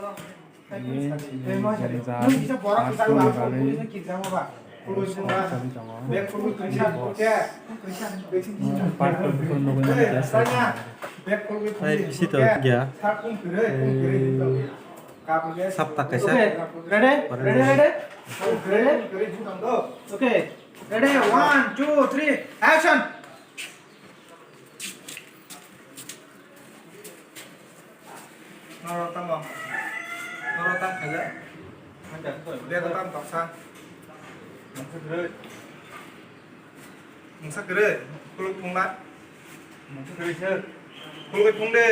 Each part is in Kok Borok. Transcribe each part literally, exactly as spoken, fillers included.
Part two ni bagwi. Part two ni bagwi. Hai, bisi to ya. Sab takai sa. Okay, ready? Ready, ready? Ready? Okay, ready? One, two, three, action! Norok tamo. Norok tam khaja. Dia tam toksa. Mungsa kere. Kuluk pungla. Mungsa kere sir. Kuluk pung de.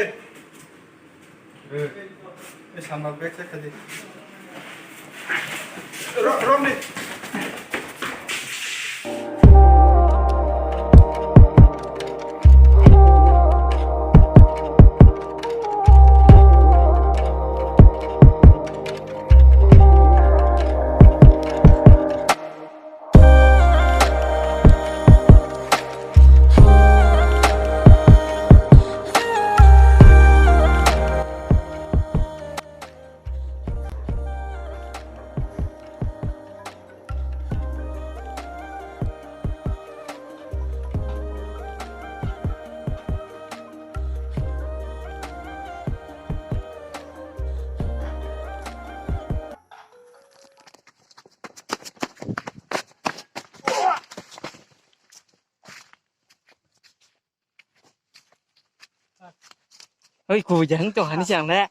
Eh, sama back check khaji. Ro-, Romni. Oi, ku jang tong hani chang le.